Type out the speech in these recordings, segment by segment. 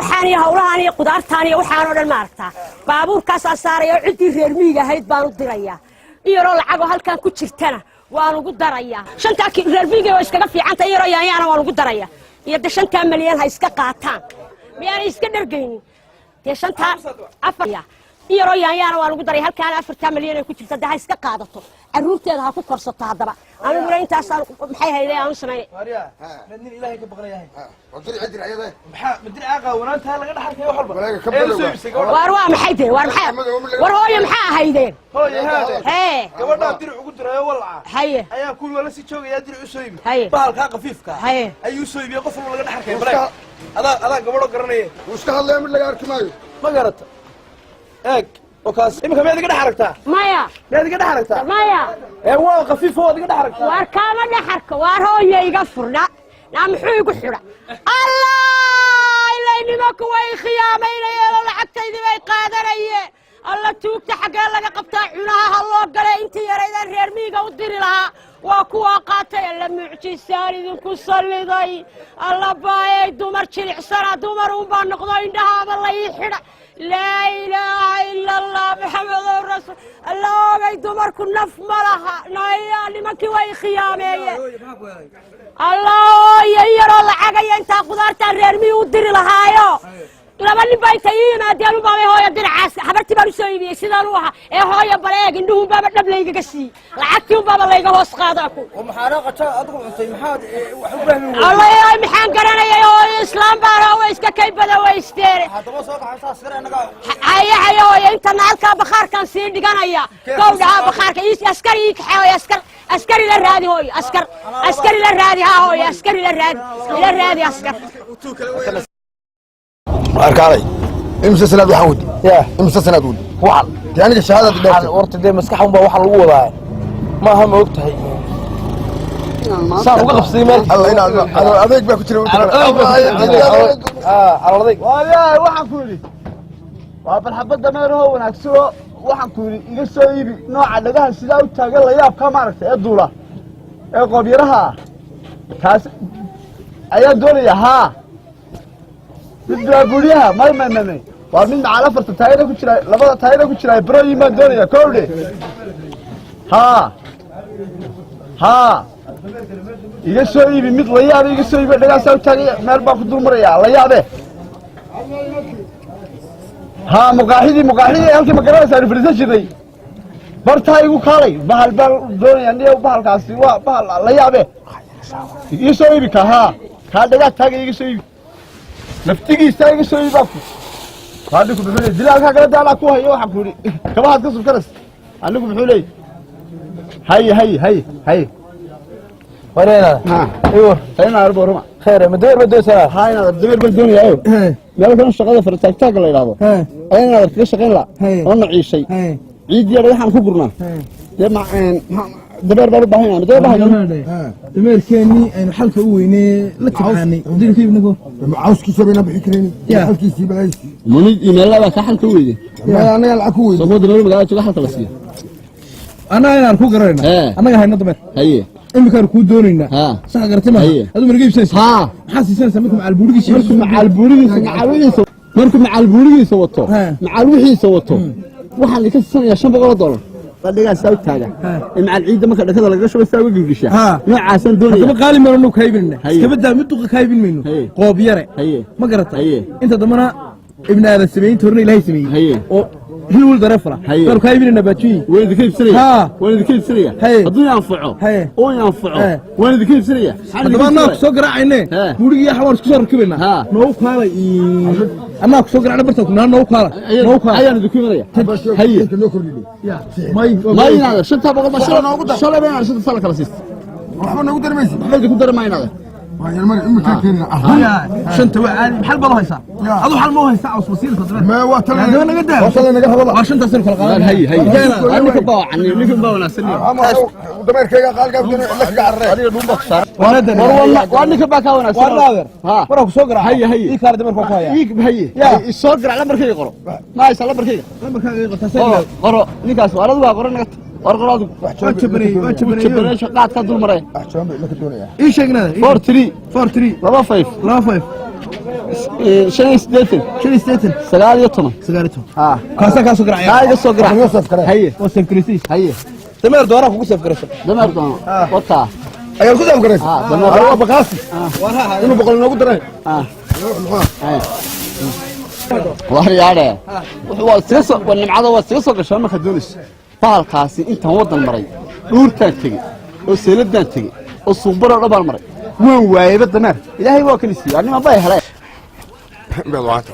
Waxaan iyo hawlahaan iyo qudaartaan iyo waxaan oo dhan, maaragtaa, baabuurkaasaan saaraya oo ciddii reer miyiga ahayd baan u dirayaa. In yaroo lacagoo halkan ku jirtana waan ugu darayaa. Shantaa reer miyiga waa iskaga fiicanta. In yaroo yaanyaana waan ugu darayaa iyo de 5-taa milyan ha iska qaataan. Miyaanay iska dhargaynin? Dee shantaa afar in yaroo yaanyaana waan ugu daraya. Halkaana 4-taa milyan ay ku jirta, de ha iska qaadato, carruurteeda ha ku korsato. Haddaba aniguna intaasaan, maxay hayday, aan u samaynay. Maria, mid nin Ilaahay ka baqlayahay. Waa dirci, dircyada. Maxaa ma dircaa qaawanaanta laga dhaxalkay wax walba? Walaaga ka Ee, badow. soo iibsay gabadha. Waar waa maxay dee? Waar maxay? War hooyo, maxaa ahaydeen? Hooye, haade. Hee. Gabadhaa diric ugu dirayo walaca. Haye. Ayaa kuwii wala si joogayaa, diric u soo iibi. Haye. Bahalkaa khafiifka ah. Haye. Ayuu soo iibiyey, qof walba laga dhaxalkay bareeg. Adaa gabadho garanaya. Wuu iska hadlaya, mid laga arki maayo. Ma garata? Eeg, oo kaas imika miyaad iga dhex aragtaa? Maya. Miyaad iga dhex aragtaa? Maya. Ee, waa khafiif, waad iga dhex aragtaa. Waar kaama dhaxarka. Waar hooyo, iga furdha naa. Muxuu igu xidha? Allah, ilay nimanku way khiyaamaynayeen oo lacagtaydii bay qaadanayeen. Alla, tuugta xaggee laga qabtaa? Cunaha ha loo galay. Intii yaraydaan reer miyiga u diri lahaa waa kuwaa qaatay. Alla, mucjisaan idinku salliday. Alla baayay, dumar jilicsana, dumar uunbaa noqdo, indhahaaba la ii xidha. Laa ilaaha ila Allah, Maxamedow rasuul alla. Ogay, dumarku naf ma laha. Naya, nimankii way khiyaameeyeen. Allah, iyo yaroo lacagaya intaa khudaartaan reer miyi u diri lahaayo, laba nin baa intay ii yimaadeen unbaabay, hooyo, dinacaas habartii baan usoo iibiyey sidaan u ahaa. Ee hooyo, bal eeg, indhuhun baaba dhab laygaga siiyey, lacagtii un baaba layga hoos qaadaa ku. Maxaana qaja adigu cuntay? Maxaad wax u fahmi weyday? Allah, yaay, maxaan garanayay? Hooyo, islaam baana, way iska kay badawaysteen. Haddaba soo baxay saas kare annaga. Haye, haye hooyo, intana halkaa bakhaarkaan sii dhiganaya. Gowdhaha bakhaarka askari ii kaxee hooyo. Askar, askari la raadi hooyo, askar, askari la raadi. Haa hooyo, askari la raadi, ila raadi askar. Arkaalay, imse sanaad waxaan wadi? Ya. Imse sanaad wadi? Waxan. Dee aniga shahaadaad dheertay. Horta dee maskax unbaa waxa lagu wadaa, maaha? Ma og tahay saan uga qabsaday meel? Alla, inaad calool adeeg baa ku jira. Calool adeeg. Waayahay, waxaan ku yidhi waa bal xabad dameerahoo wanaagsanoo, waxaan ku yidhi iga soo iibi nooca dhagaha sidaa u taagan, la yaabka, maaragtay, ee duula ee qoobyaraha ah. Kaas ayaan doonaya. Haa, mid baabuuryaha. May, may, may, may, waa mid macaal afarta taayada ku jira, labada taayada ku jira brooyin baan doonaya. Kowdhe, haa, haa, iga soo iibi mid la yaaba, iga soo iibi dhagahaasaa u taagaya. Meel baan ku dul marayaa la yaabe. Haa, muqaaxidii, muqaaxidii halkii, ma garanaysaa, aynu fadhiisan jirnay, bartaa igu kaalay. Bahal baan doonaya niyo, bahalkaasi waa bahal la yaabe. Iga soo iibi ka, haa, kaa dhagaa taaga iga soo iibi, laftigiisa iga soo iibi. Baa ku anigu muxuu leey? Dilaalkaa kale daalaa ku hayo. Waxaan ku yidhi kabahaad ka subkanas. Anigu muxuu leey? Haye, haye, haye, haye. Wareena. Ha. Iwar. Sayna arbo ruma. Khayr, ma dameer ma doonsanaa? Haa, inaad dameer baan doonayaayo. Meel kan shaqada farataagtaagga la yidhaahdo ayaa inaad kaga shaqayn la oo naciishay ciiddii dhagaxaan ku gurnaa. Dee dameer baan u baahan yahay, dameer baan. Dameerkeenii aynu xalka u weynee la tabcaanay dilka ibnago. Cawskiisa bayna bixin karin. Ya. Halkiisii balaayisii. Munid imeella baa ka xalka u weyday. Maya, anaga lacag ku weyday. Soo dameer magaalada jooga xalka la siiyo. Annaga inaan ku garanayna. Annaga hayno dameer. Haye. Iminkaan kuu doonaynaa. Sax garatay maaha? Haye. Aduu marga iibsanaysa? Haa. Maxaa siisanaysaa marka macal buurigiisa? Markuu macaal buurigiisa, macaal wixiisa, markuu macaal buurigiisa wato, macaal wixiisa wato, waxaan idinka siisanayaa $500. Dhigaa saa u taaga ee macaal ciidda marka dhakada lagaga shubo saa uga gilgisha. Noocaasaan doonaya. Haddaba qaali mayno, nu kaybinayna. Haye. Iskaba daa mid duqa, kaybin mayno. Haye. Qoob yare. Haye. Ma garata? Haye. Inta dambana ibni aadan sameeyey, inta horena Ilaahay sameeyey. Haye. Oo hilwil dareefala. Haye. Baanu kaybinayna baajuyin. Waan idinka iibsanaya. Waan idinka iibsanaya. Haye. Hadduu i anfaco. Haye. Oo i anfaco. Waan idinka iibsanaya. Maxaan Haddaba idinka annaga ku iibsanaya? soo garaacayne. Buurigii xawaan isku soo rakibaynaa. Noogu kaalay, annaga ku soo garaacna barta kunaa, noogu kaala. Noogu kaala. Ayaan idinku imanaya. Haye. Noo kordhidhay. May. Ma inaada 500 baa shalay ba inaada shanta sala kala siistay. Waxba noogu dari maysid. Waxba idinku dari maa inaada. Waa yarmari imika keenina. Shanta waa caadi, xal baad u haysaa? Ya. Adu xal ma u haysaa? Caws wasiilka dameer. Ma waa tan. Haddaba naga daa. Waa tan naga hadala. Waa shantaas kala qaadan. Haye, haye. Keena. Waa ninka baa wacan, ninka baa wanaagsan. Ama dameerkayga qaalkaa la kaga cararee. Adiga dhuun baa ku saaran. Waa la War waa ninka baa kaa wanaagsan. Waa naadir. Waraa ku soo garaaca. Haye, haye. Ii kaala, dameerka ku haya. Ii haye. Ya. I soo garaac, lambarkayga qoro. Ma haysaa lambarkayga? Lambarkaaga ii qortaa. Qoro, qoro. Ninkaas waa adigu, waa qoro naga. War qoraadu. Waa jabanay, waa jabanay. Jabaneesha qaadka dul maray. Wax jaban bay la ka doonayaa. Ii sheegnada. 43 43 25 25 85 85 19. 19. Ha. Kaasa kaasoo garacaya. Kaa iga soo garaac. Waa saf kare. Haye. Waa saf garaysay. Haye. Dameer doonaa kugu saf garaysa. Dameer doono. Wataa. Ayaa ku saf garaysa. Ah, dameer. Waa bakaasi. Inuu boqol inoogu daray. Ah. Muxuu? War yaadhe. Wuxuu waa iskaga soo war nimcada waa iskaga soo gashaa marka doonayso. Bahalkaasi intaan waddan maray, dhuurtaan tegey, oo seeladaan tegey, oo suuqbaroo dhan baan maray. Waan waayeyba dameer. Ilaahay waa kala siiyey. Arrimaan bay heleen. Miyaad waanta?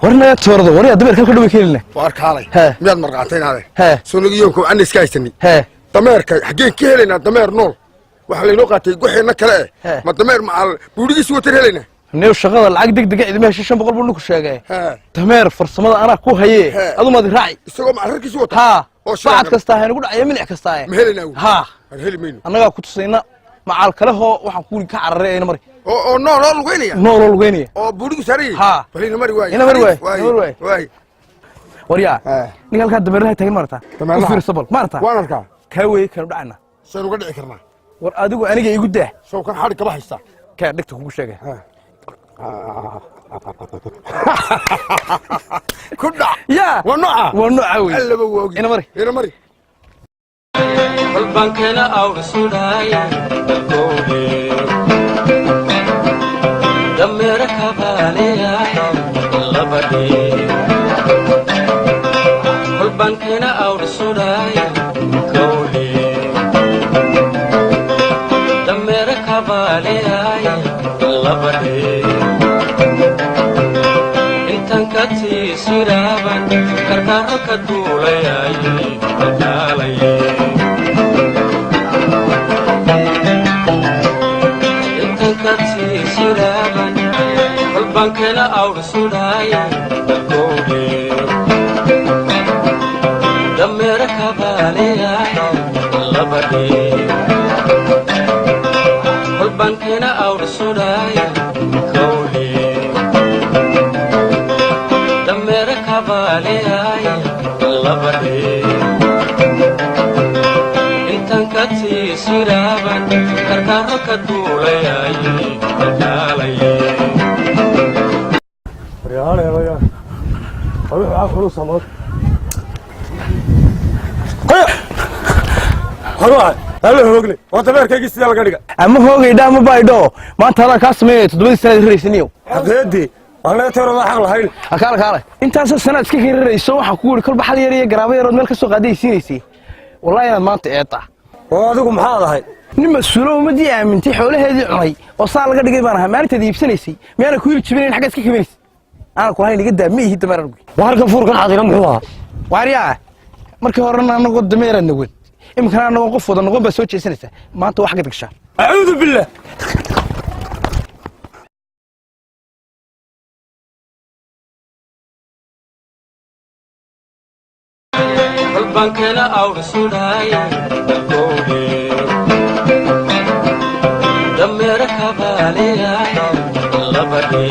Warna toordo, warya dameerka ka dhaw keenina. Waar kaalay. Hee. Miyaad marqaatay inaade? Hee. Sunugiyoonku aan iska haysanay. Hee. Dameerka xaggeen ka helaynaa dameer nool? Waxaa laynoo qaatay guxeenna kale eh. Hee. Ma dameer macal buurigiisi watar helaynaa? Neew shaqada lacag degdeg ah idima heshay 500 buu ninku sheegay. Hee. Dameer farsamada anaa ku haye. Hee. Adu maad raaci. Isagoo macal rarkiisi wata. Ha. Oo shaqada Bacad kasta ha nagu dhacaya milix kasta. Ma helaynaa wy? Ha. Aan heli mayno. Annagaa ku tusayna macal kale hoo waxaan ku ka cararay ayna mari. Oo nool oo lugeynaya. Nool oo lugeynaya. Oo buurigu saaran yahay. Ha. Bal ina mari waaye. Ina mari waaye, Waaye. ina mari waaye. Waaye. Waryaa. Hee. Ninka halkaa dameeraha taagan maarta. Dameeraha. U fiirso bal maarta. Waan arkaa. Kaa weeye kanu dhacna. Saan uga dhici karnaa. War adigu aniga igu daa. Sow kan xadhig kaba haystaa. Kaa dhigta kugu sheegay. Ku dhac. Yaa. Waa nooca. Waa nooca weeye. Allaba waa ogi. Ina mari. Ina mari. Kolbankena awr sudhaay dalkoode dameera kabaaleyaay labadhe kolbankena awr sudhaay kowdhe dameera kabaaleyaay labadhe intan ka tiisiraaban karkaaro ka duulayaay kalkaalaye kolbankena awr sudhaay dalkoode dameera kabaaleyaay labadhe kolbankena awr sudhaay kowdhe dameera kabaaleyaay labadhe intan ka tiisiraaban karkaaro ka duulayaay kalkaalaye. Ama hoogay dhaa ma baydho. Maanta hadaan kaa sameeyay 7 sanaad raraysaniyo. Xaqeedii waan laga teero xaq lahayn. Kaale kaale. Intaasoo sanaad iska hirarayso waxaan kugu yidhi kolba xal yar iyo garaabo yarood meel ka soo qaaday siinaysay. Wallahi inaad maanta eedda. Oo adigu maxaad ahay? Nin mas-uulo ummadii aamintay xoolaheedii cunay oo saa laga dhigay baan ahaa maalinteeda iibsanaysay. Miyaana ku hilib jibinayn xagga iska kaminaysay. Aan ku lahayn iga daa ma ihi dameer anigu. Waarka fuurkan cadina muxuu ahaa? Waaryaa markii horena anagoo dameeraad nagwad. Iminkana anagoo qof wada noqon baa soo jeesanaysaa. Maanta wax xaggaad gashaa. Acuudu billah. Kolbankena awr sudhaay dalkoode dameera kabaaleyaay labadhe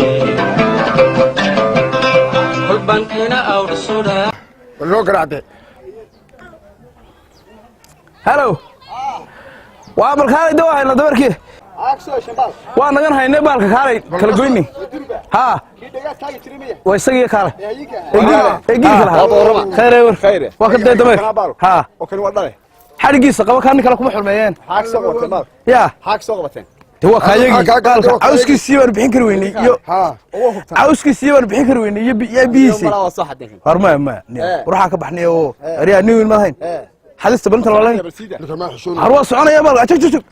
kolbankena awr sudhaay. Bal noo garaacdee. Hello. Waa bal kaalay doo hayna dameerkii. Waa nagan haynay baalka kaalay kala goyni. Ha. Waa isaga kaalay. Ee gili kala. Khayr war. Waa ka day dameer. Ha. Oo kan waa dhale. Xadhigiisa qaba kaan kala kuma xurmeeyeen. Xaag soo qabateen baal. Yaa. Xaag soo qabateen. De waa kaayagi baalka cawskiisii baan bixin kari weynay iyo Ha. cawskiisii baan bixin kari weynay iyo biyihiisii. Malaa waa soo xadeen. War ma ma. Ruuxa ka baxnay oo ariya nin weyn ma lahayn. Xadista balinta la lahayn. Bal siida. Ninka ma xishoon. Har waa soconaya baalka. Jog jog jog.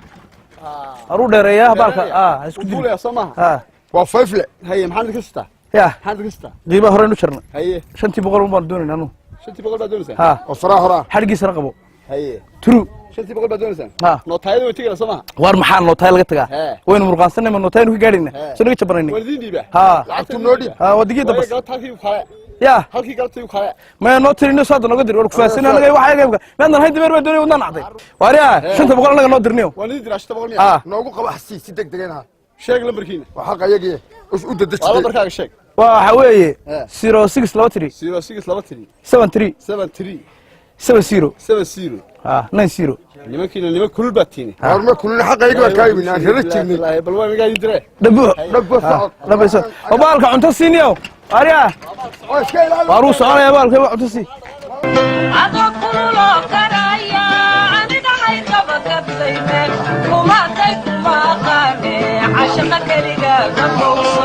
Har u dheereeyaa baalka. Ah, isku dil. Duulaya soo maaha. Ha. Waa fayfle. Haye maxaad ka sitaa? Yaa. Maxaad ka sitaa? Qiimaha hore nu jarnay. Haye. 500 baan doonaynaa anu. 500 baad doonaysaa? Ha. Oo faraa horaa. Xadhigiisana qabo. Haye. Turu. 500 baad doonaysaa? Ha. Nootaayada way tegaysaa soo maaha? War maxaa nootaay laga tagaa? Hee. Waynu murqaansanay ma nootaaynu ka gaadhayna. Hee. Soo naga jabanaynay. Waa idin dhiibaa. Ha. Lacagtu noo dhiib. Ha, waa digida Waayo bas. galabta halkii u kale. Yaa. Halkii galabta u kale. Ma noo tirino saada nooga dir war ku faasina anaga waxa ayaga maadna lahayn dameer baa doonay wadnaan nacday. Waaryaa 500 anaga noo dirniyo. Waa idin diraa 500 miya? Ha. Noogu qaba xasi si degdeg ah. Sheeg lambarkiina. Waa xaq ayagii. Us u Waa dadajiyay. lambarkaaga sheeg. Waa waxa weeye Hee. 0623 0623 73 73 70. 70. Ha, 90. Nimankiina niman kulul baa tiini. War ma kulina, xaqayga baan kaa iibinay, aan rara jirnay. Bal waa nagaa idire. Dhabu. Dhab socod. Dhabayso oo baalka cunto siiniyow arya. Oo iska ilaali. Waaruu soconaya baalka, waa cunto sii. Adoo kululoo karaya aniga haykaba kadlayne kumaatay kuma aqaane cashaqa keliga ka bogso.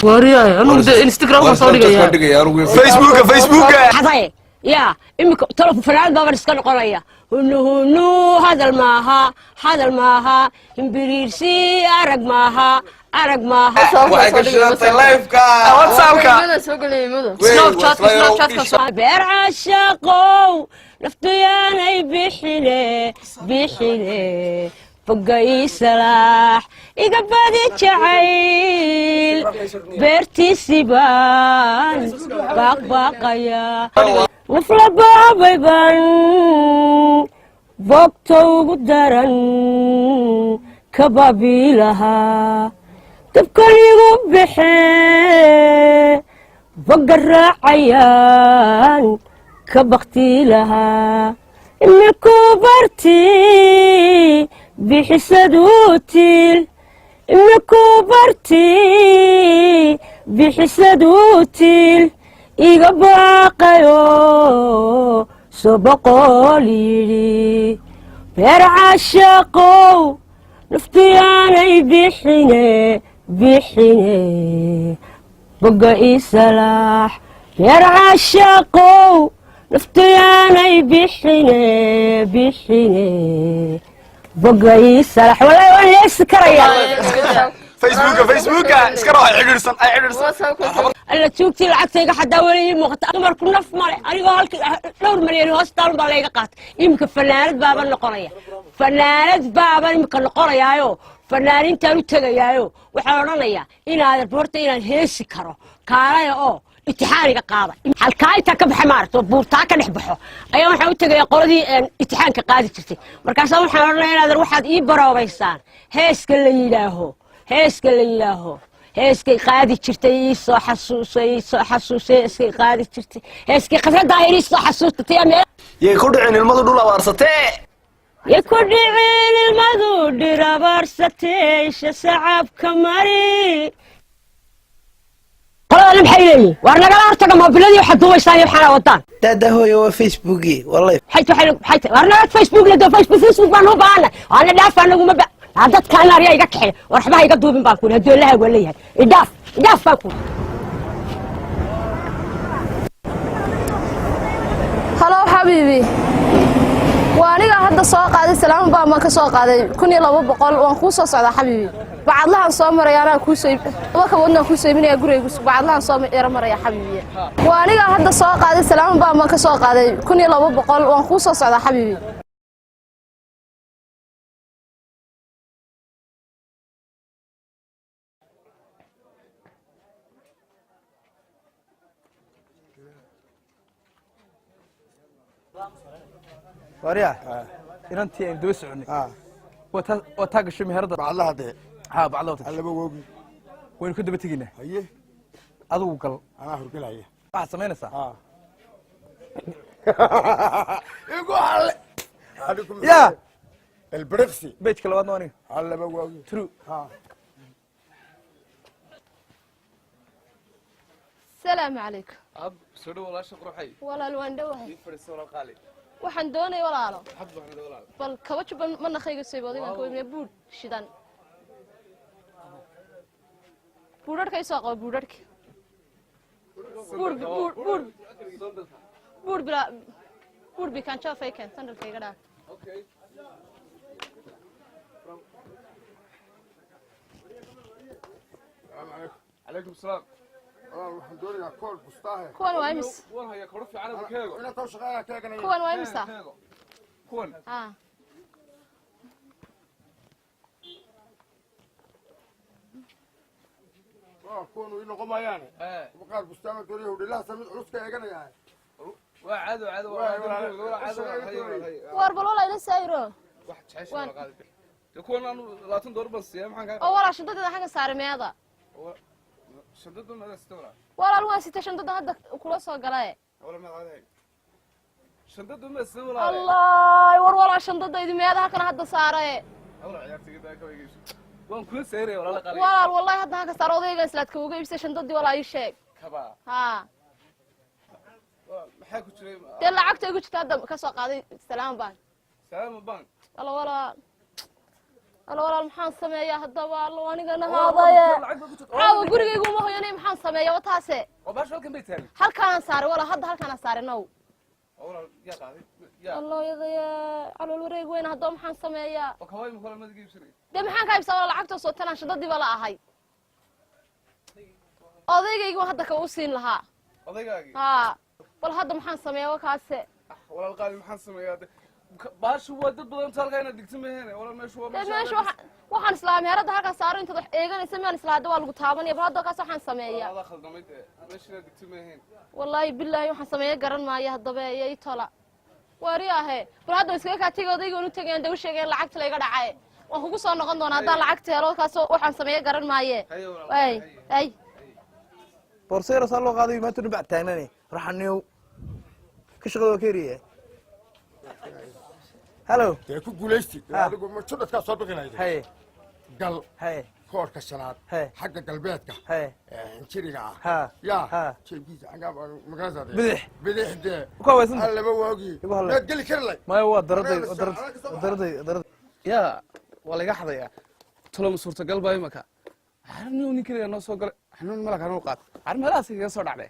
Waryahay, anugu dee Instagram waan soo dhigaya. Facebooka, Facebooka. Xadaye yaa iminka talof fanaanad baaban iska noqonaya. Hunu hunu hadal maaha, hadal maaha, himbiriirsi arag maaha, arag maaha. Waxay ka shidantay live-ka. WhatsAppka. Imada soo gelaya, imada Snapchat, Snapchatka soo. Beer caashaqow naftuyaanay bixine bixine boga ii salaax iga badi jacayl beertiisi baan baaqbaaqaya nafla baabay baan boogta ugu daran kabaabiilahaa dabkan igu baxee boga raacayaan ka bakti lahaa iminku barti bixisaduutil iminku barti bixisaduutil iga baaqayo soo boqol yidhi beer caashaqow naftiyaanay bixine bixine boga ii salaax beer caashaqow naftiyaanay bixine bixine boga ii salaax. Wallahi waan heesi karayaa. Facebooka, Facebooka iska raac, xidhiidhsan ay xidhiidhsan. Alla tuugtii lacagtayga xataa weli ii muuqata. Dumarku naf male, anigoo halkii dhowr malyan hoos taalun baa layga qaatay. Iminka fanaanad baaban noqonaya, fanaanad baaban iminka noqonayaayo, fanaanintaan u tegayaayo waxaan odhanayaa inaadan horta inaan heesi karo kaalaya oo imtixaaniga qaada. Halkaa intaa ka baxa maaragta oo buurtaa ka dhex baxo ayaa waxaan u tegayaa qoladii imtixaanka qaadi jirtay. Markaasaa waxaan odhanaya inaadan waxaad ii baroobaysaan heeska la yidhaaho, heeska la yidhaaho, heeskay qaadi jirtay ii soo xasuusay, ii soo xasuusay, heeskay qaadi jirtay, heeskay Khadra Daahir ii soo xasuustatay amee. Yay ku dhicin ilmadu dhul abaarsatee. Yay ku dhicin ilmadu dhir abaarsatee isha sacabka mari. Qoladana maxay leeyihin? Waar nagala hortaga moobiladii waxaad duubaysaan iyo waxaana wadaan. Dada hooyo, waa Facebooki wallahi. Maxay maxay waar naga Facebook la doo Facebook, Facebook baan u baahana waana dhaaf anaguma ba dadkaan aryaa iga kaxeeya. War waxba ha iga duubin baan ku yidhi, haddii laha waa leeyahay idhaaf, idhaaf baan ku. Halow xabiibi, waa aniga hadda soo qaaday salaamo baan ka soo qaaday 1200. Waan kuu soo socdaa xabiibi, bacadlahan soo maraya, anaa kuu soo laba kaboodna kuu soo iibinaya gurigaygu. Bacadlahan soo yara maraya xabiibi, waa aniga hadda soo qaaday salaamo baan ka soo qaaday 1200. Waan kuu soo socdaa xabiibi. Warya, inantii aynu daba soconay waa taa, waa taa gashay meherada. Bacadlaha dee. Ha, bacadlaha waa Allaba woogi. Waynu ka daba tegaynaa. Haye. Adigu gal. Anaa horgelaya. Waxaad samaynaysaa Igu halle. Ya. Elbiriqsi. Bejka labaadna waa aniga. Allaba woogi. True. Salaamu calaykum. Ab soo dhow walaasha quruxay. Walaal, waan dhowahay. Ii fadhiiso walaal qaali. Waxaan doonaya walaalo Xab baan walaal. Bal kaba juban manaqayga soo iibooday baan ka iibinaya buudh shidan, buudharka isoo qaba, buudharka, buudh buudh buudh buudh bila buudh bikanjo fayken sandalka iga dhaaf. Okay. Calaykum salaam. Walaal, waxaan doonayaa kool bustaahe. Kuwan waa imis? Kuwan haya koro fiican aad keego. Inaad taw shaqada ka eeganaya. Kuwan waa imisa? Kuwan. Ah. Waa kuwan uu noqon maayaane. Qaar bustaa doonaya hudhilaha mid culus ka eeganaya. Waa caado caado waa caado. War bal walaa ila saayiro. Wax jecesha wala qaadi. De kuwan aanu $20 baan siiyaa, maxaan kaa Oo walaa, shandadeeda xagga saare meeda. Shandadu mada sita wala. Walaal, waan sita shandadan hadda kula soo galae. Wala ma caadi. Shandadu ma sida walaal. Allah, war walaa shandadaydi meeda halkan hadda saaraye. Walaal ciyaartayga daa ka waygeyso. Waan kula seeraya walaal qaali. Walaal wallahi hadda halka saaro odayga islaadka uga iibsay shandadii walaa ii sheeg. Kaba. Haa. Maxaa ku jiray? Dee lacagta igu jirta hadda ka soo qaaday Salaam Bank. Salaam Bank. Walaal walaal. Walaal walaal maxaan sameeyaa haddaba allo anigana haadaye. Caawa gurigaygu uma hoyanay maxaan sameeyaa wa taase. Oo baash halkan bay taali. Halkaan saaray walaal hadda halkaan saaray now. Walaal yaa qaaday. Yaa. Allo yadaya calool wareeg weyn haddaba maxaan sameeyaa. Oo kaway ma kala madiga iibsanay. Dee maxaan ka iibsaa walaal lacagta soo tanaan shandadii baa la ahay. Odaygaygu hadda ka u siin lahaa. Odaygaagii. Haa. Bal hadda maxaan sameeyaa wa kaase. Walaal qaali maxaan sameeyaa? Baashu waa dad badan taalka inaad digto maheen walaal meeshu waa meesha waxaan islaamay heerada halka saaro intaad wax eeganaysa miyaan islaada waa lagu taabanaya bal hadda kaas waxaan sameeyaa walaal khaldamay meesha inaad digto maheen wallahi billahi waxaan sameeyaa garan maayo haddaba iyo ii tola waari ahe bal hadda iskaga kaa tegay odayga unu tagayaan dee u sheegeen lacagta layga dhacay waan kugu soo noqon doonaa haddaan lacagta helo kaas waxaan sameeyaa garan maaye ay ay borsayro saa loo qaaday maanta dhinac taagnane raxaniyow ka shaqada waa ka eriya. Hello. Dee ku guulaysti adigu ma judhadkaa soo bixinayda. Haye. Gal. Haye. Koorka shanaad. Haye. Xagga galbeedka. Haye. Xinjiriga ah. Ha. Yaa. Ha. Jeebkiisa xaggaa magaranaysaa. Bidix. Bidix dee. Ku habaysan. Allaba waagii. Igu hadlay. Maad geli kari lay. Maya waa daraday daraday daraday. Yaa waa laga xadayaa. Tolo suurtagal baa imaka. Xarniyo nin kaliya noo soo galay. Xanuun malak xanuun qaad. Xarun meelahaas kaga soo dhacday.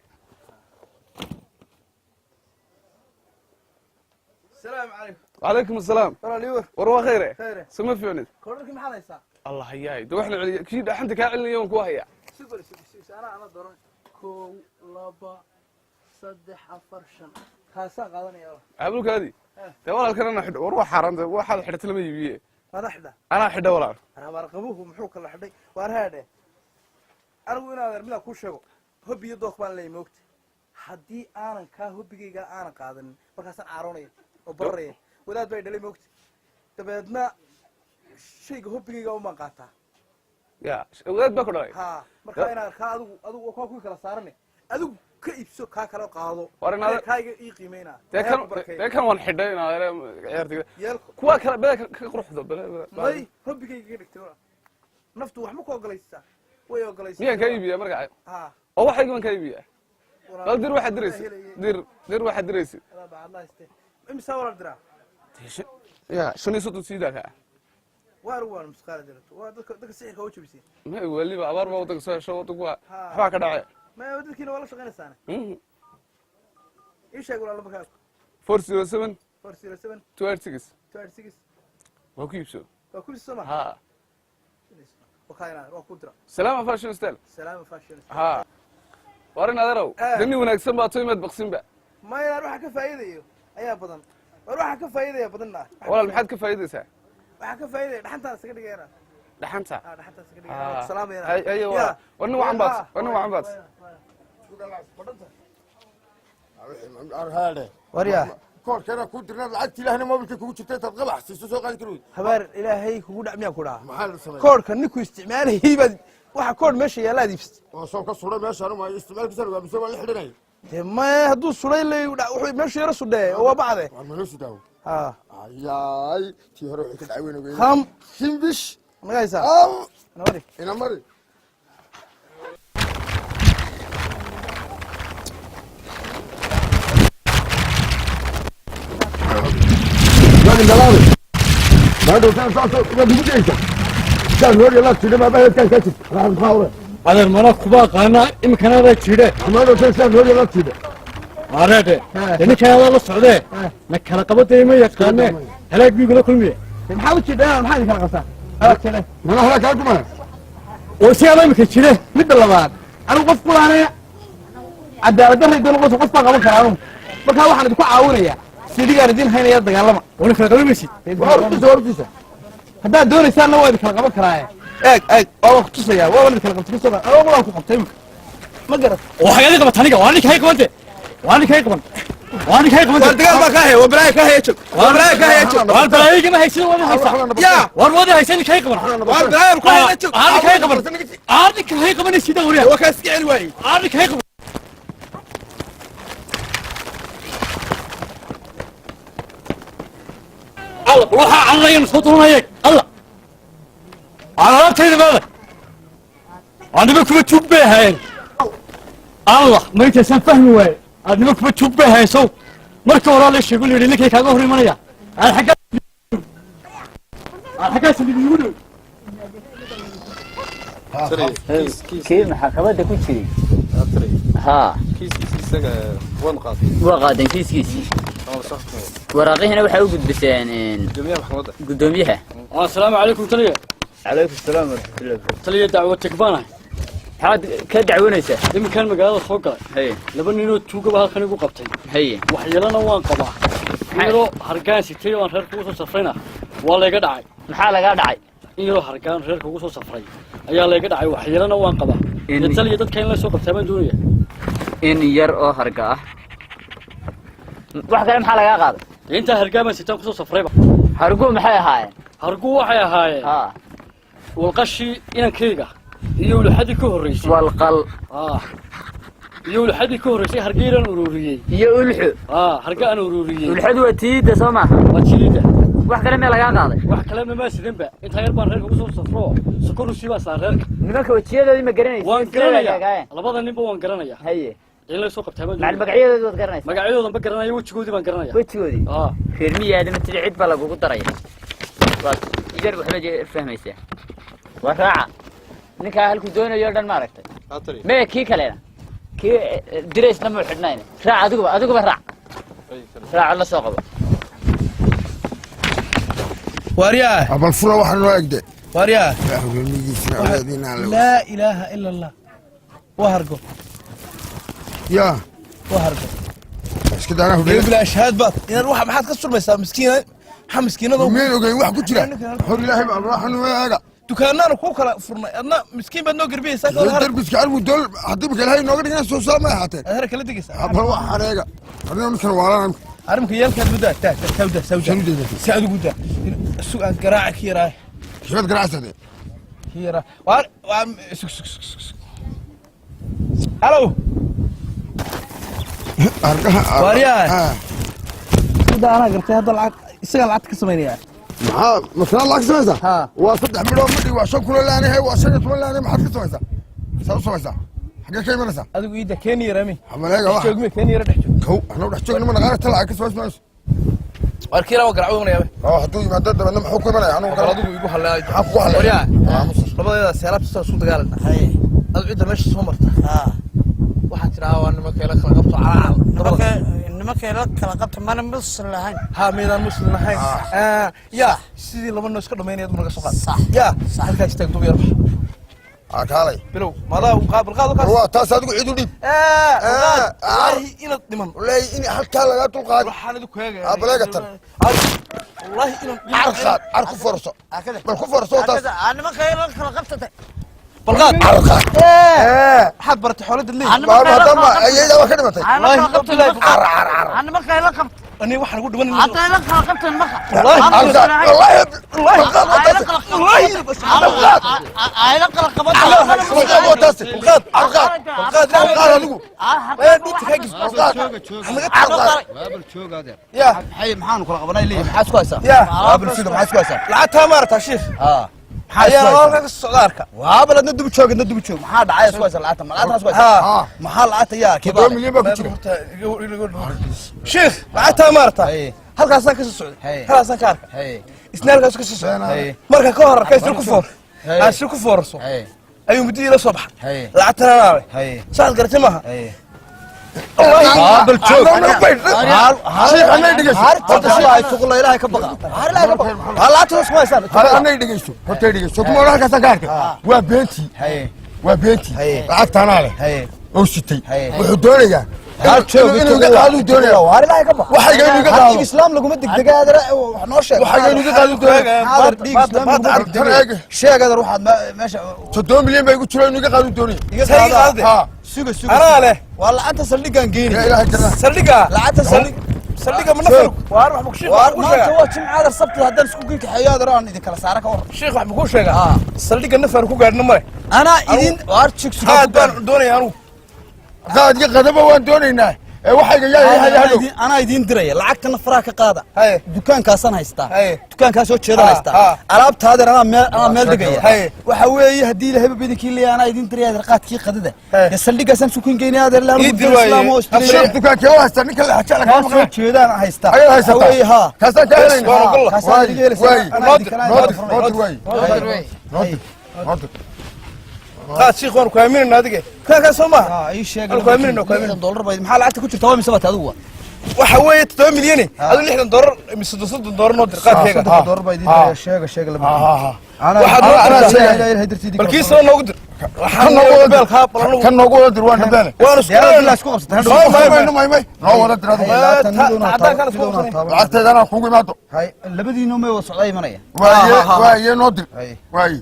السلام عليكم. وعليكم السلام. walaal ii war. War waa khayre. Khayre. Suma fiicnid. Koodharkii maxaad haysaa? Allah hayaay. De waxna celiya kii dhaxanta kaa celinaya waan ku hayaa. Sugol sug sug anaa dooran 1 2 3 4 5 kaasaa qaadanaya walaal. Abulkaadi. Dee walaalkan ana xidho war waa xaaraan waxaad xidhatay lama iibiye. Maada xidha? Anaa xidha walaal. Habaar qabuhu muxuu kala xidhay? Waar haadhe. Anigu inaad midaan kuu sheego hobbi iyo dook baan leeyahay moogta. Haddii aanan kaa hobbigayga aanan qaadanin markaasaan caaroonaya oo bararaya wadaad bay dhalay moogta. Dabeedna shayga hobbigayga umaan qaataa. Yaa wadaad baa ku dhalay. Haa markaa inaad kaa adigu kaa kuwii kala saarane adigu ka iibso kaa kala qaado. War inaad kaaga ii qiimeynaa. Dee kan waan xidhay inaad ciyaartayga. Yeelko. Kuwa kale bada ka quruxdo bada. May hobbigayga ka dhigtay walaal. Naftu wax ma ku ogolaysaa? Way ogolaysaa. Miyaan kaa iibiyaa markaa? Haa. Oo waxayga baan kaa iibiyaa. Bal dir waxaad diraysid. Dir waxaad diraysid. Adaa baa hadla haystee. Imisa walaal diraa? Yaa 35 siidaa kaa. Waar waan musqaala dirato. Waa dadka sixirka u jabisay. Ma waliba abaar baa waddanka soo hesho waddanku waa waxbaa ka dhacay. Ma dadkiina waa la shaqaynaysaane. Ii sheeg walaal markaa. 407 407 286 286 waa ku iibso. Waa ku iibso soo ma? Haa. Waa waa ku dira. Salaama Fashion Style. Salaama Fashion Style. Haa. War in adeerow dani wanaagsan baa too imaad baqsinba. Ma inaan waxa ka faa'iidayo ayaa badan. War waxa ka faa'iidaya badanna. Walaal maxaad ka faa'iidaysaa? Waxa ka faa'iidaya dhaxantaan iskaga dhigayna. Dhaxanta? Haa dhaxantaan iskaga dhigayna. Salaam yana. Hay hay walaal. War nin wacan baad. War nin wacan baad. Haadhe. Waryaa. Koorkeena ku dirnaa lacagta ilaahna moobilka kugu jirta intaad qabax siiso soo qaadi kari weyd. Habaar ilaahay kugu dhac miyaa ku dhaca? Maxaa la sameeyaa? Koodhka ninku isticmaalayay baad waxa koodh meesha yaalla aad iibsatay. Oo soo ka suray meeshaan uma isticmaalkiisa ogaa mise waa la xidhanay. Dee maya hadduu suray lay wuxuu meesha yaro sudhee oo waa bacde. Waa manoo sudaawo. Haa. Ayaay tii hore wixii ka dhacay weyn ogeyn. Ham. Shimbish. Naga haysaa. Am. Ina mari. Ina mari. Adeer mana kuba aqaana iminkana jidhe. Wareede. Ninkan adaa la socdee. Na kala qabaday ma yaqaane. Halaag biyugula kulmiye. Maxaa u jidhaa maxaa idin kala qabtaa? Halaag jidhe. Mana halaag kaa kumaya. Oo si adaa iminka jidhe. Midda labaad anigu qof kulaanaya cadaalad darray doon qof baan qaban karaa anigu. Markaa waxaan idinku caawinayaa sidigaan idin haynaya dagaalama. Wana kala qaban maysid. Waa hortiisa. Haddaad doonaysaanna waa idin kala qaban karaaye. Eeg eeg waa ku tusayaa waa idin kala qabtay kasoo qaad waan ku qabtay imika. Ma garat. Oo xagaad i qabata aniga waa ninka hay qabante. Waa ninka hay qaban. Waa ninka hay qabante. War dagaal baa ka haya waa balaayo ka haya joog. Waa balaayo ka haya joog. War balaayo ma haysid waa haysaa. Yaa. War wada haysan ninka hay qaban. War balaayo ku haya joog. Aa ninka hay qaban. Aa ninka hay qaban sida wariya. Waa ka iska celi waayey. Aa ninka hay qaban. Allah waxa cararaya soo doonaya Allah alaabtayda maada anima kuma tuug bay ahaayeen Allah ma intaysan fahmi waaye adnima kuma tuug bay ahaayeen sow marka horaa la sheego layidhi ninkay kaaga hor imanaya aan xaggaas igu dhow kii maxkamadda ku jiray haa waa qaadeen kiiskiisii waraaqihina waxay u gudbiseen gudoomiyaha assalaamu calaykum taliya calaykum salaam waraxmatullahi taliya dacwo tegbaanahay maxaad ka dacwoonaysaa iminkaan magaalada soo galay haye laba ninoo tuugaba halkan igu qabtay haye waxyeelana waan qabaa in yaroo hargaan sitay oo aan reerka ugu soo safrayna waa layga dhacay maxaa lagaa dhacay in yaroo hargaan reerka ugu soo safray ayaa layga dhacay waxyeelana waan qabaa In- taliya dadka in la soo qabtaa baan doonaya in yar oo harga ah wax kale maxaa lagaa qaaday intaa hargaan baan sitaan kusoo safrayba hargu maxay ahaayeen hargu waxay ahaayeen haa walqashii inankayga iyo ulaxadii ka horreysay walqal iyo ulaxadii ka horreysay hargeyraan ururiyey iyo ulxu harga aan ururiyey ulxadu waa tiida soo maaha waa tiida wax kale mee lagaa qaaday wax kale mamaa sidanba intaa yar baan reerka ugu soo safro sokor usii baa saa reerka nimanka wejiyadoodii ma garanaysa waan garanayaa labada ninba waan garanayaa haye in la soo qabtaa baan macal magacyadooda waad garanaysaa magacyadoodan ma garanaya wejigoodii baan garanaya wejigoodii reer miyaadama tiri cid baa lagugu daraya waad yar waxba fahmaysaa waa raaca ninkaa halkuu doonayo o dhan maaragtay mee kii kalena kii diraysna muu xidhnayn raac adiguba adiguba raac raaco la soo qabo waaryaa bal fura waxaa noo egde waaryaa laa laa ilaaha ila allah waa hargo yaa waa hargo iska daanaa iyo bilaa ashhaad baad inaad waxa maxaad ka surmaysaa miskiina maxaa miskiinada miyaan ogeyn wax ku jira hor ilaahay baa raaxan eega dukaanaanu kuu kala furnay adna miskiin baad noo garbiyeysaa ka hor darbiska argu dool haddii marka ilaahay nooga dhigana soo saama ahaateen aad har kala degaysaa bal waxaan eega arrin ninkan waalan arrimka yeelkaad muddaa taa taa tawda sawda si adigu daa sug aan garaaca ki yaraa shibad garaacsadee ki yaraa waa waa sug sug sug sug halo waaryaa muddaa anaa gartay hadda lacag isagaa lacagta ka samaynayaa maxaa masnaa lacag samaysaa waa 3 midhoo midhi waa 5 kunoo laanahay waa 15 laanahay maxaad ka samaysaa saa u samaysaa xaggee ka imanaysaa adigu iida keeni yarami hamaleega wax joogme keeni yara dhex joog kow anuu dhex joogna ma naqaana ta lacag ka samays mayso waar kiira waa garacwo imanaya oo hadduu yimaado dabeedna muxuu ku imanaya anugu bal adigu igu halleeyo maxaa kugu halleeya waryaa labadeeda seelaabta saa isku dagaalana adigu cidda meesha soo marta waxaad tidhahaa waa nimanka ila kala qabto calaacal nimankay la kala qabta mana muslim lahayn ha maydaan muslim lahayn ya sidii laba noo iska dhamaynaya naga soo qaad ya halkaa istaag dub yar bax kaalay bilow madaa qaabil qaad kaas waa taas adigu cid u dhiib wallaahi inaad dhiman wallaahi in halkaa lagaa dulqaad waxaan idinku eegaya abaleega tan wallaahi inaan car qaad car ku forso bal ku forso taas nimankay la kala qabtata balqaad car qaad maxaad baratay xoolada leeyihiin maadaama ayayda waa ka dhimatay car car car nimankay la qabta ani waxaan ugu dhiman hadda la kala qabta nimanka wallaahi maxaanu kala qabanay leeyahay maxaa isku haysaa waabal sida maxaa isku haysaa lacagtaa maarata shiikh ayaa halka ka socda arka waabal adna dub joog adna dub joog maxaa dhacay isku haysaa lacagta ma lacagta isku haysaa maxaa lacagta yaa kibaar milyan baa ku jira shiikh lacagtaa maarata halkaasaan ka soo socday halkaasaan ka arka isna halkaas ka soo socday marka ka hor arka isna ku foor aan si ku foorso ayuu muddo ila soo baxay lacagtana anaa leh saad garatay maaha waabal joog anay dhegeyso hortay dhegeyso kuma odhan halkaasaan ka arkay waa beentii waa beentii lacagtaanaa leh oo sitay wuxuu doonayaa inuu iga qaaduu doonaya waxayga inuu iga qaado islaam laguma degdega adara wax noo sheeg waxayga inuu iga qaaduu doonaya dhiig islaam laguma degdega sheeg adar waxaad meesha 7 milyan baa igu jiro inuu iga qaaduu doonaya iga qaado suga suga anaa leh waa lacagta saldhigaan geynaya saldhiga lacagta saldhig saldhiga ma nafar waar wax ku sheeg waar maanta waa jimcaada sabti haddaan isku geyn kaxeeyo adar aan idin kala saara ka war sheekh wax ku sheega saldhiga nafar ku gaadhna male anaa idin waar jig suga aad baan doonaya anugu qaadka qadaba waan doonaynaa Ee waxayga yaa yaa hadhow. Anaa idiin diraya lacagtana faraha ka qaada. Dukaankaasaan haystaa, dukaankaas oo jeedaan haystaa alaabtaadan anaa meel dhigaya. Waxa weeye haddii ilaahay ba idinkii leeyahay, anaa idiin diraya adeer qaadkii qadada dee saldhigaasaan sukin geynaya adeer. Ii dir waaye. Sheekh, dukaankee u haystaa ninka la xajaa lagaa Kaa soo maqlay? jeedaan haystaa. Ayaad haysataa? Waxa weeye, haa. Kaasaan kaa helayna. Haa, kaasaan idiga helaysaa. Waay. Anaa idin Noo dir, noo dir, waay. Noo dir, noo dir. Qaad shiikh, waan ku aaminayna adige dukaankaas soo maaha? Ii sheeg. Waan ku aaminayna, ku aaminayna. $60 baa maxaa lacagta ku jirta? Waa mise baata adigu waa? Waxa weeye 7 milyane, adu $60 mise $30 noo dir qaadkeega. $30 baa idiin diraya. Sheega, sheega laba. Waxaad noo dirtaa, bal kiisoo noogu dir. Kan noogu wada dir, kan noogu wada dir, waan dhabeene. Waan isku leeyahay. Isku qabsatay. May, may, may, may, noo wada dir adigu. Lacagteeda anaa kugu imaado. Labadiinu may wada socdaa imanaya. Waaye, waaye, noo dir waaye.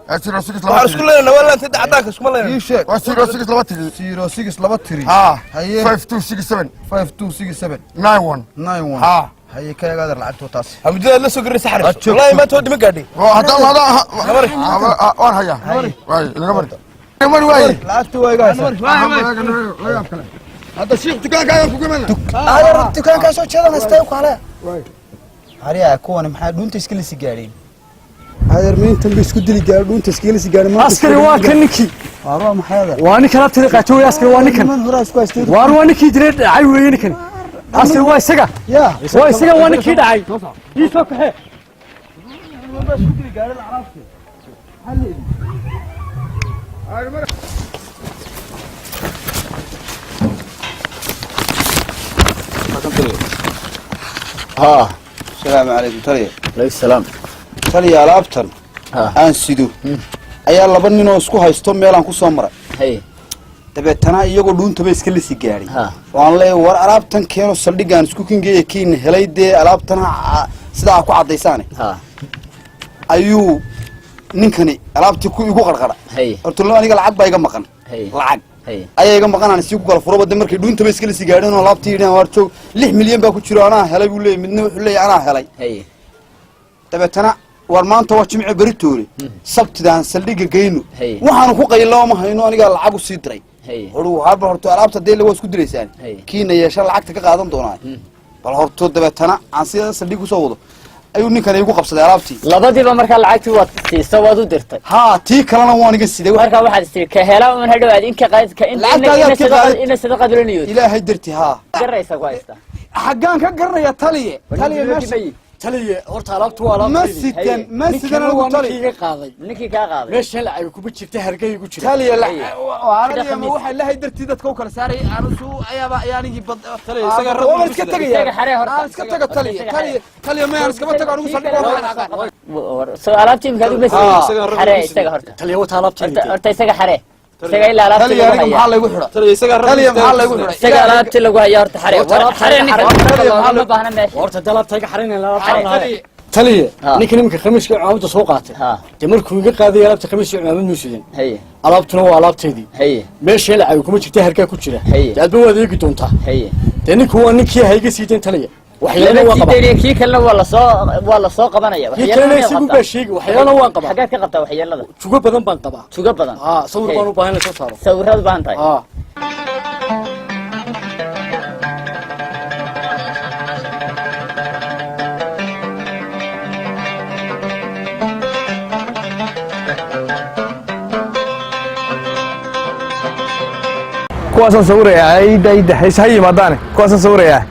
06 laba. Waxaan isku leenahay waa laanta caddaanka iskuma leenahay. Ii sheeg. Waa 06 23. 06 23. Ha. Haye. 5267. 5267. 91. 91. Ha. Haye, ka eeg adeer lacagtu taas. Muddadaad la soo garin saxaris, wallahi maanta waa dhiman gaadhay. Haddaan haddaan waan hayaa. Waaye, inaga mari, mari waaye. Lacagtu waa iga haysaa. Hadda shiikh, dukaankaagaan kugu imana. Adeer dukaankaa soo jeedan haystay kaale. Hariya, kuwani maxaa dhuunta iska lisi gaadheen? Adeer miintan ba isku dili gaadh, dhuunta iska lisi gaadhin. Askari, waa kan ninkii. Waar maxay adeer? Waa ninkan abtida qaato wey askari, waa ninkan. Niman horaa isku haystay. Waar waa ninkii jiray dhacay weeye ninkan. Askari, waa isaga. Ya. Waa isaga, waa ninkii dhacay. Ii soo kaxee. Isku dili gaadhin alaabta. Haa, asalaamu calaykum taliya. Alaykum salaam. Taliya, alaabtan aan sido ayaa laba ninoo isku haysto meelaan ku soo maray. Dabeetana iyagoo dhuuntaba iska lisi gaadhay oo aan leeyahay war alaabtan keeno saldhiggaan isku kingeeya, kiina helay dee alaabtan sidaa ku caddaysaane, ayuu ninkani alaabtii ku igu qarqara. Horta aniga lacag baa iga maqan, lacag ayaa iga maqan aan isii ku kala furaba. De markay dhuuntaba iska lisi gaadheen oo alaabtii yidheen waar joog, 6 milyan baa ku jiro, anaa helay buu leeyahy, midna wuxuu leeyahy anaa helay. Dabeetana war maanta waa Jimce, beritoole Sabtidaan saldhigga geyno, waxaanu ku qayloo ma hayno, anigaa lacag u sii diray. Horu haba horto alaabta dee waa isku dilaysaan, kiina yeesha lacagta ka qaadan doonaa bal horto. Dabeetana aan sida saldhig usoo wado ayuu ninkan igu qabsaday alaabtii. Labadiiba markaa lacagtii waad siisa, waad u dirtay? Haa, tii kalena waan iga siday. Markaa waxaad istiri ka hela un hadhow aad inka qaad ka Lacagtaadaad ka qaadid. Ina sadaqad ula niyood. Ilaahay darti, haa. Garaysa ku haysta. Xaggaan ka garanaya taliye, taliye meesha? Taliye, horta alaabtu waa Ma alaabteydii. sidan, ma sidan Ninkana anigu waa taliye. ninkii iga qaaday. Ninkii kaa qaaday. Meesha lacag kuma jirta, hargey igu jira. Taliye, aniga ma waxay lahay dartii dadka u kala saaray anusu ayaaba ayaanigii bad isaga rag waan iska tagaya. Isaga xaree horta. Aan iska tago taliye, taliye, taliye, ma aan iskama tago anigu, saldhig waa aqaan. Soo alaabtii imika adigu ma sidan xaree isaga horta. Taliye, wata alaabteydii. Horta isaga xaree, isaga ilaa alaabtii Taliye, lagu aniga hayaa. maxaa laygu xidha? Taliye, maxaa laygu xidha? Isaga alaabtii lagu hayaa horta xaree. War xaree ninka, loogama baahna meesha. Horta dee alaabta iga xarinayna, alaabta lahayd. Taliye, ninkan iminka khamiiska cimaamada soo qaatay dee markuu iga qaaday alaabta khamiiska cimaamad muu sidan. Alaabtuna waa alaabteydii. Meesha lacag kuma jirta, hargaa ku jira. Dee adba waad eegi doontaa. Dee ninku waa ninkii ha iga sii dayn taliye, waxyaalana Lama waa sii qabaa. daynayo, kii kalena waa lasoo qabanaya. Kii kalena isagu baa sheegi, waxyaalana waan qabaa. Xaggaad ka qabtaa waxyeelada? Jugo badan baan qabaa. Tugo badan. Haa, sawir baan u baahan la soo saaro. Sawirad baahan tahay. Haa. Kuwaasaan sawirayaa, ayda ayda hayse ha yimaadaane, kuwaasaan sawirayaa.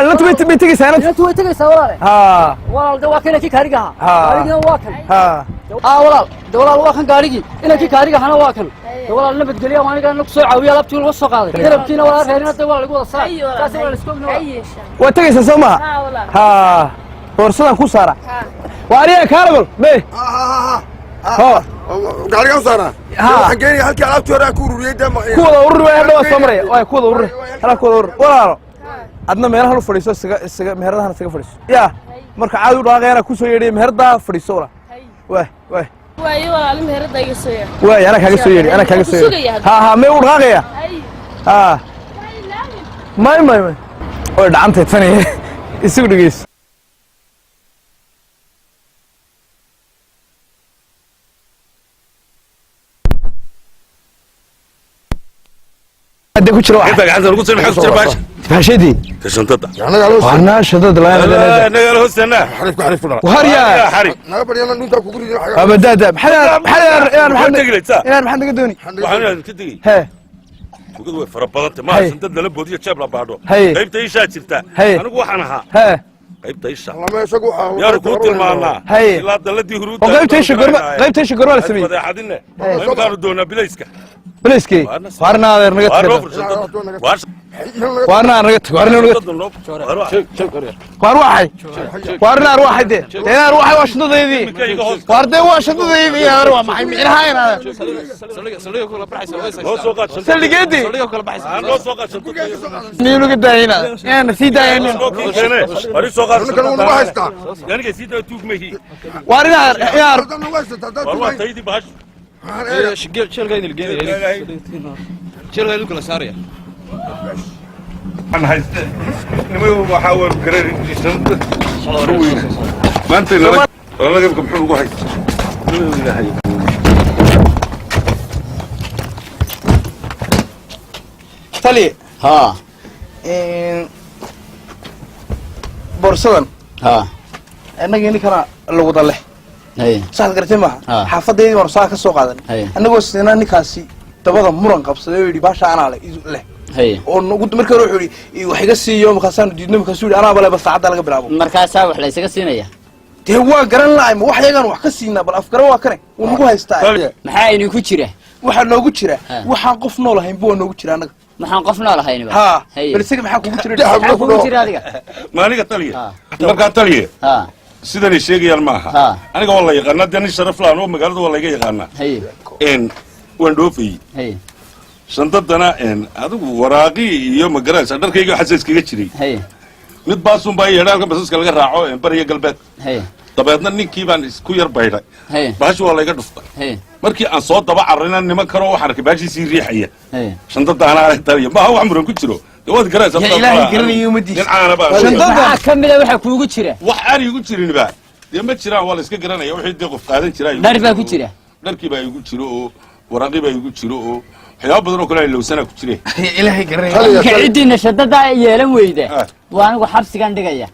Inantu bay tegaysaa inantu. Inantu way tegaysaa walaale. Haa. Walaal, de waa kan inankii gaariga ahaa. Haa. Gaarigina waa kan. Haa. Aa walaal, de walaal waa kan gaarigii inankii gaariga ahana waa kan. De walaal nabadgelya, waa aniga nagu soo caawiya, alaabtii laga soo qaaday garabkiina walaal, reerina de waa lagu wada saar, saas walaal isku ogna walaal. Waa tegaysaa soo maha? Haa, boorsadaan ku saara. Waa aniga kaalagol be. Ho. Gaarigaan saaraa. Ha. Waxaan geenaya halkii alaabtii hore aan ku ururiyey dee. Ku wada ururi waay, hadha waa soo maraya waay, ku wada ururi halaa, ku wada ururi walaalo. Adna meelahan u fadhiiso, isaga meheradahan isaga fadhiiso. Yaa marka caadi u dhaaqayana ku soo yeedhiya, meheradaha fadhiiso walaa. Waay, waay. Waayo walaal, meherada iga soo yeer. Waay, anaa kaaga soo yeedhi, anaa kaaga soo yeedhi. Ha, mee u dhaqaaqaya. Ha, may may may, way dhacantay tani, isugu dhegeyso. Hadda ku jiro Inta gacanta lagu soo maxaa ku jira baasha? Baashadii. Shantada. Warna shantada la Naga la hoostanaa. Xarif xarif ku dhala. Warya. Xarif. Naga bariyana dhunta kugu ridin. Abadaada maxaa maxaa inaan maxaa inaan maxaa naga dooni? Waxaan ka digay. He. Tugadu way fara badan tahay. Ma shandad lala boodiyo jeeb la baadho. Qaybta isha jirta. Anigu waxaan ahaa. He. Qaybta isha. Lama isagu waxa yaar ku tilmaanaa. Ilaa daladii huruud. Oo qaybta isha gorma qaybta isha gorma la sameeyay. Badeecadinne. Waxaanu doonaa bilayska. Bilayski. Warna adeer naga tag. Warna naga tag. Warna naga tag. War waxay. Warna waxay de. Deena waxay waa shantadeedii. War de waa shantadeedii yaar waa maxay micnaha inaad. Saldhiga kula baxaysa. Noo soo qaad saldhigeedii. Saldhiga kula baxaysa. Noo soo qaad shandada. Niyo naga daayina. Yaana sii daayina. Wari soo qaad. Ninkan wuu nagu haystaa. Yaniga sii daa tuug mahi. War inaad yaar. War waa taydii bahash. Jeelka idin geenaya. Jeelka idin kala saaraya. Aan hayste. Nimayo waxa uu gareer shandada. Maanta laba laba muxuu ugu haystaa. Ilaahay. Tali. Ha. Borsadan. Ha. Annaga ninkana lagu wada leh. Saad garatay maaha. Xaafadeydii baan saa ka soo qaadan. Annagoo sinaa ninkaasi dabada muran qabsaday oo yidhi baasha anaa leh leh. Oo nagu markii hore wuxuu yidhi wax iga siiyo markaasaanu diidno markaasuu yidhi anaaba leh bal saacadda laga bilaabo. Markaasaa wax la isaga siinaya. Dee waa garan la'ay ma wax yagaan wax ka siinaa bal afgaran waa kane wuu nagu haystaa. Maxaa idinku jira? Waxaa noogu jira waxaan qof nool ahayn buu noogu jira annaga. Maxaan qof nool ahayn ba? Ha. Bal isaga maxaa kugu jira? Maxaa kugu jira adiga? Ma aniga taliye. Markaa taliye. Sidan ay sheegayaan ma aha. Aniga waa la yaqaanaa dee nin sharaf laan oo magaalada waa layga yaqaanaa. Waan dhoofayey. Shandadana adigu waraaqii iyo magaranaysa dharkayga waxaas iskaga jiray. Mid baasun baa yeedha halka basaska laga raaco bariya galbeed. Dabeedna ninkii baan isku yar baydhay. Baashi waa layga dhuftay. Markii aan soo daba cararayna niman kale waxaan arkay baashiisii riixaya. Shandada anaa taliye maaha wax muran ku jiro. Waad garanaysaa. Ya Ilaahay garanayo umadiisa. Shandada maxaa ka mid ah waxa kuugu jira? Wax aan igu jirinba. Dee ma jiraan waa la iska garanaya wixii dee qof qaadan jiray. Dhar baa ku jira. Dharkii baa igu jiro oo waraaqii baa igu jiro oo waxyaabo badan oo kale ay lowsana ku jireen. Ilaahay garanayo. Ciidiina shandada yeelan weyda. Waa anigu xabsigan dhigaya.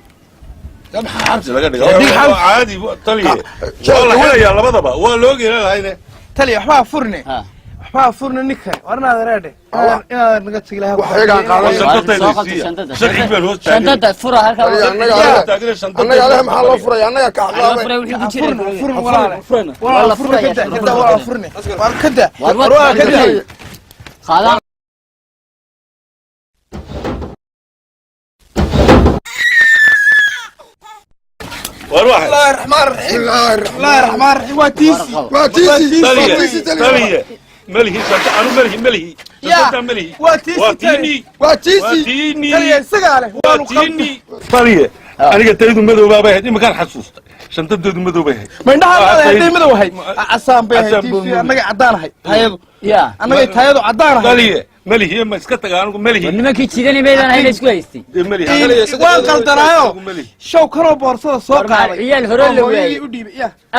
Xabsi laga dhigaa. Caadi taliye. Waa la helayaa labadaba. Waa loo geelahayne. Taliye waxba furne. Waxba furne ninkan. Warna adeerde. Inaad naga tagi lahaa. Wax yagaan qaadan. Shandada fura halka. Annaga leh maxaa loo furay? Annaga ka xaqaabay. Furne walaal. Walaal furne kada. Kada walaal furne. War kada. War kada. Qaadaan. War waxay. Bismillaahi rahmaani rahiim. Bismillaahi rahmaani rahiim. Waa tiisi. Waa tiisi. Waa tiisi taliye. Malihi shanta anu malihi malihi. Shanta malihi. Waa tiisi taliye. Waa tiisi. Taliye isaga leh. Waa tiini. Taliye. Aniga taydu madow baa ahayd iminkaan xasuustay. Shantadeedu madow bay ahayd. Ma indhaha hadday madow ahayd. Casaan bay ahayd tiisi annaga cadaan ahayd. Tayadu. Ya. Annaga tayadu cadaan ahayd. Taliye. Malihi ma iska tagaa anigu malihi. Nimankii jiidanay meedan ahayn isku haystay. Waan qaldanaayo. Show kanoo boorsada soo qaaday. Ciyaal hore la waayay.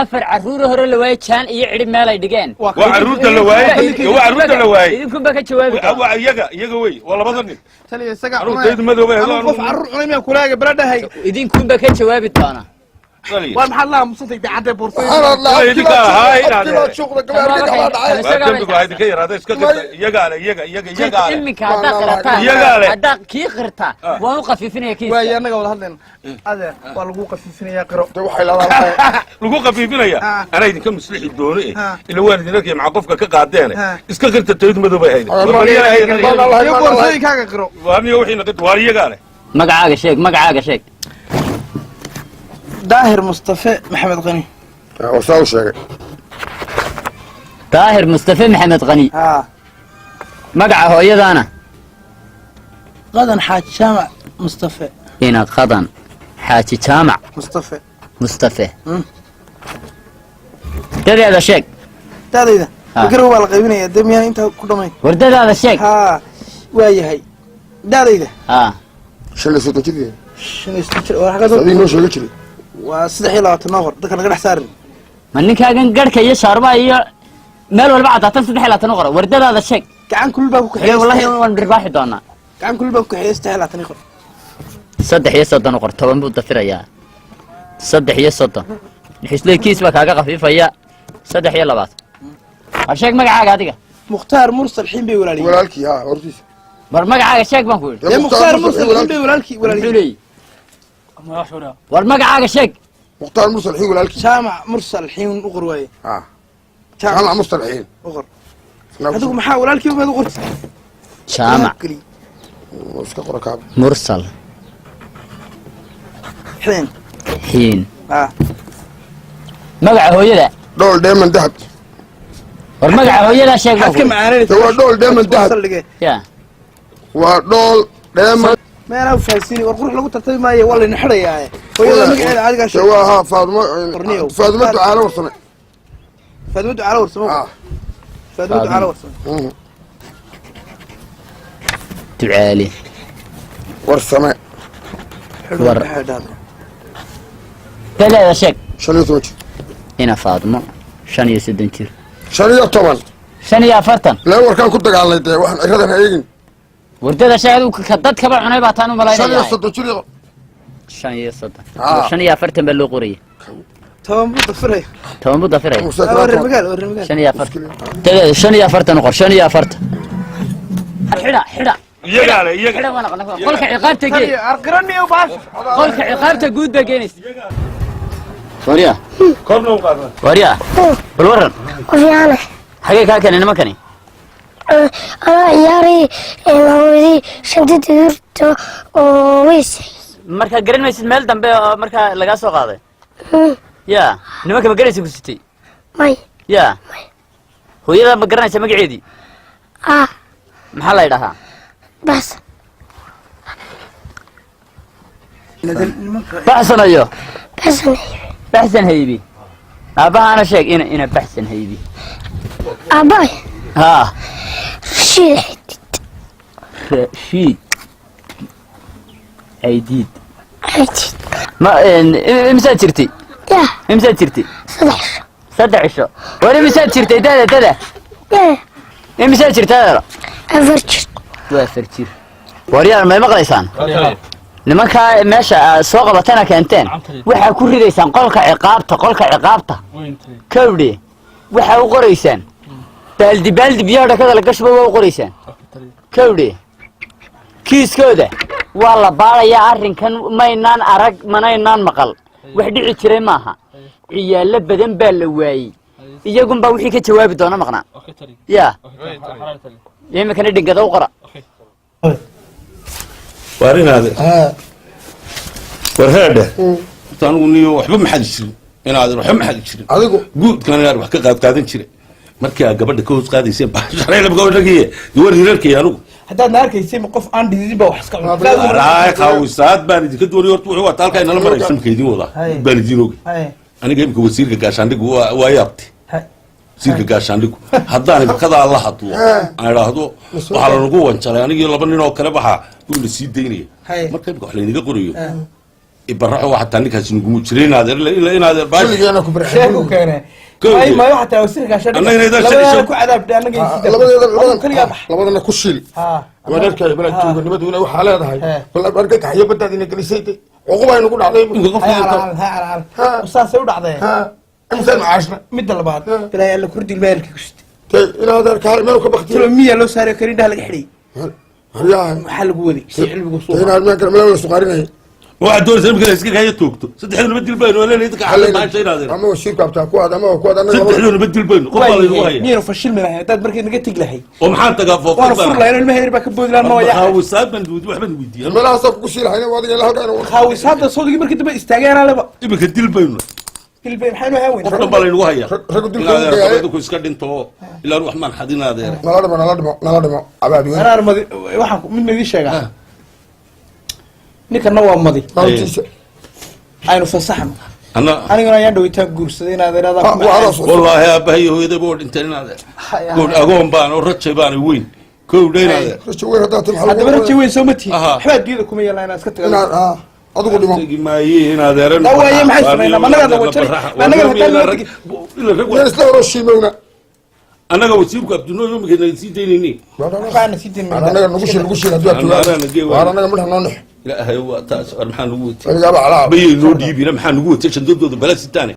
Afar carruur hore la waayay jaan iyo cidhi meel ay dhigeen. Waa carruurta la waayay. Waa carruurta la waayay. Idinku ba ka jawaabi. Waa iyaga iyaga way waa labada nin. Taliye isaga. Carruurtaydu madow bay ahayd. Qof carruur cunay miyaa kulaaga baradhahay. Idinku ba ka jawaabi doona. War maxaad la aamusantay idaacadda boorsada? Iminka haddaa qirataan haddaa kii qirtaa waan u khafiifinaya kiiska. Waay annaga wada hadlayna adeer waa lagu khafiifinayaa qiro. Lagu khafiifinaya anaa idinka muslixi doono eh ila waan idin arkaya maxaa qofka ka qaadeene iska qirta taydu madow bay ahayd. Iyo boorsooyinkaaga qiro. Waa miyo wixii naqit waa iyagaa leh. Magacaaga sheeg magacaaga sheeg. Daahir Mustafa Maxamed Qani. Wasaa u sheegay. Daahir Mustafa Maxamed Qani. Magaca hooyadaana? Qadan Xaaji Jaamac Mustafa. Ina Qadan Xaaji Jaamac Mustafa. Mustafa. Dadaada sheeg. Dadayda. Fikir waa la qaybinaya dee miyaan intaa ku dhamayn. War dadaada sheeg. Ha waa yahay. Dadayda. Ha. 35 jir. 35 jir. War xagga Sadii noo sheegay jiray. Waa 23 noqor dadka naga dhex saarin. Ma ninkaagan garhka iyo shaarbaha iyo meel walba cadaatan 23 qora. War dadaada sheeg. Gacan kulul baa ku kaxeeyay. Wallahi waan dhirbaaxi doonaa. Gacan kulul baa ku kaxeeyay 33 qor. 33 qor, 10 buu dafirayaa. 33. Xisle kiis baa kaaga khafiifaya. 23. War sheeg magacaaga adiga. Mukhtaar Mursal Xiin bay walaaliyeen. Walaalkii ha hortiisa. War magacaaga sheeg baan ku yidhi. Ee Mukhtaar Mursal Xiin bay walaalkii walaaliyeen. War magacaaga sheeg. Mukhtaar Mursal Xiin walaalkii. Jaamac Mursal Xiin u qor waaye. Ha. Jaamac Mursal Xiin. U qor. Adigu maxaa walaalkii baad u qortay? Jaamac. Iska qora kaab. Mursal. Xiin. Xiin. Ha. Magaca hooyada. Dhool dheeman dahab. War magaca hooyada sheeg baan ku yidhi. Waa dhool dheeman dahab. Ya. Waa dhool dheeman. Meelaha faahfaahsiin war qurux lagu tartami maayo waa layna xidhayaa. Hooyada magaceeda adiga sheeg. Waa ha Faadmo. Faadmo ducaalo warsame. Faadmo ducaalo warsame. Faadmo ducaalo warsame. Ducaali. Warsame. War. Dadaada sheeg. 15 jir. Ina Faadmo 35 jir. 15. 45. La warkaan ku dagaalnay dee waxaan ciradan ha eegin. Wardada sheeg adigu ka dadkaba cunay baa taan u malaynaya. 35 jir. 35. 45 baa loo qorayay. 10 buu dafiray. 10 buu dafiray. War magaal war magaal. 45. Dadaada 45 qor 45. Xidha xidha. Iyaga le iyaga. Xidha waan aqoon. Qolka ciqaabta gee. Arqiraniyo baash. Qolka ciqaabta guud baa geenaysa. Wariya. Korna u qaadna. Wariya. Bal waran. Fiicane. Xagee kaa keenay nimankani? Anaa ciyaaray hooyadii shanta digirta oo weys. Markaa garan maysid meel dambe oo markaa lagaa soo qaaday. Ya, nimanka ma garanaysa ku sitay? May. Ya. Hooyada ma garanaysa magaceedii? Ah. Maxaa la yidhahaa? Bas. Baxsan ayo. Baxsan. Baxsan haybi. Aabbahaana sheeg ina ina baxsan haybi. Aabbahay. Ha. Rashiid. Rashiid. Aydiid. Aydiid. Ma imsaad jirtay? Ya. Imsaad jirtay? 3 cisho. 3 cisho. War imsaad jirtay dada dada? Ya. Imsaad jirtay dada? 4 jir. Waa 4 jir. Waryaal ma maqlaysaan? Nimanka meesha soo qabatana keenteen waxaa ku ridaysaan qolka ciqaabta qolka ciqaabta kowdhi waxaa u qoraysaan baaldi baaldi biyaha dhakada la gashuba waa u qoraysaan kowdhi kiiskooda waa la baarayaa arrinkan maynaan arag manaynaan maqal wax dhici jiray maaha ciyaalo badan baa la waayey iyagunbaa wixii ka jawaabi doona maqnaa ya iminkana dhingada u qora Waar inaade. War heedhe. Horta anigu niyo waxba ma xadi jirin. Inaad waxba ma xadi jirin. Adigu guudkan inaad wax ka qaad qaadan jiray. Markii aad gabadha ka hoos qaadayseen baa shalay laba gabadha giye. War hirarkii anigu. Haddaad na arkaysay ma qof aan dhididin baa wax iska cunay. Raay qaawisaad baan idinka doonay horta wuxuu wataa halkaa inala maraysa imika idin wadaa. Baan idin ogay. Aniga imika wasiirka gaashaandhigu waa yaabtay. Wasiirka gaashaandhigu haddaan imikadaa la hadlo aan idhaahdo waxaa lanagu wanjalay anigii laba nin oo kale baxaa wuu na sii daynaya. Marka imika wax laynaga qorayo ibaraxo waxa taa ninkaasi nugumu jiray inaadeer inaadeer baash. Sheeg u keenay. May mayo xataa wasiirka gaashaandhiga. Labadana ku cadaabtay annaga iyo sida. Labadeeda labadana ku shil. Waa dharkay bala tuuganimadu waxaa leedahay. Bal argagaxyo badaad ina gelisay. Cuquba ay nagu dhacday. Saasay u dhacday. Imsaan macaashna. Midda labaad bilaa alla kurdi ilmaha ku sitay. Inaad arkaa meel ka baqtay. Tilo miya loo saaray karin dhaha laga xidhay. Haryahan. Maxaa lagu waday? Si cilmigu soo. Inaad meel kale meel la suqaarinay. Waxaad doonaysaa imika iska kaya toogto. Saddexduna ma dil bayno leeyahay dadka xalay baa inaadeen. Ama wasiirka abtaa ku aad ama ku aad anaga. Saddexduna ma dil bayno qof baa lagu haya. Miyaynu fashilmi lahayn haddaad markii naga tegi lahayd. Oo maxaan tagaa foofin Waan fur lahayn ilmaha yar baa ka boodi lahaa nooya. Qaawisaad baan weydiiyey waxbaan weydiiyey. Meelahaas ku shiilahayna waa adiga ilaa halkaan. Qaawisaadda soodigii markii dambe istaageen aleba. Imika dil bayno. Dil bay maxaynu ahaan weyn. Qof dhan baa laynagu hayaa. Rag dil ku dadku iska dhinto ilaa wax maan xadin adeer. Nala dhimo nala dhimo nala dhimo abaab weyn. Anaa madi waxaan mid ma idin sheegaa. Ninkana waa madi. Aynu fasaxno. Aniguna ayaan dhawitaan guursaday inaad iraahdo. Wallaahi aabbahay hooyadayba waa dhinteen inaad gool agoon baan oo rajay baan weyn. Kow dhaynaade. Rajo weyn haddaad timaado. Haddaba rajo weyn soo ma tihi. Waxba adduunyada kuma yeelaan inaad iska tago. Inaad adigu dhimo. Tagi maaye inaad eran. Daa waaye maxay sameynaa? Ma annagaa wajari. Ma annagaa haddaan loo tegi. Isla horo shiimowna. Annaga wasiirku Abdinoo imika naga sii daynayni. Anaga nagu shil, nagu shil hadduu abtugaa. Waar anaga midha noo nix. Ilaahay, waa taas. War maxaa nagu watay? Weligaaba calaa. Mayay noo dhiibina, maxaa nagu watay shandadooda bala sitaane?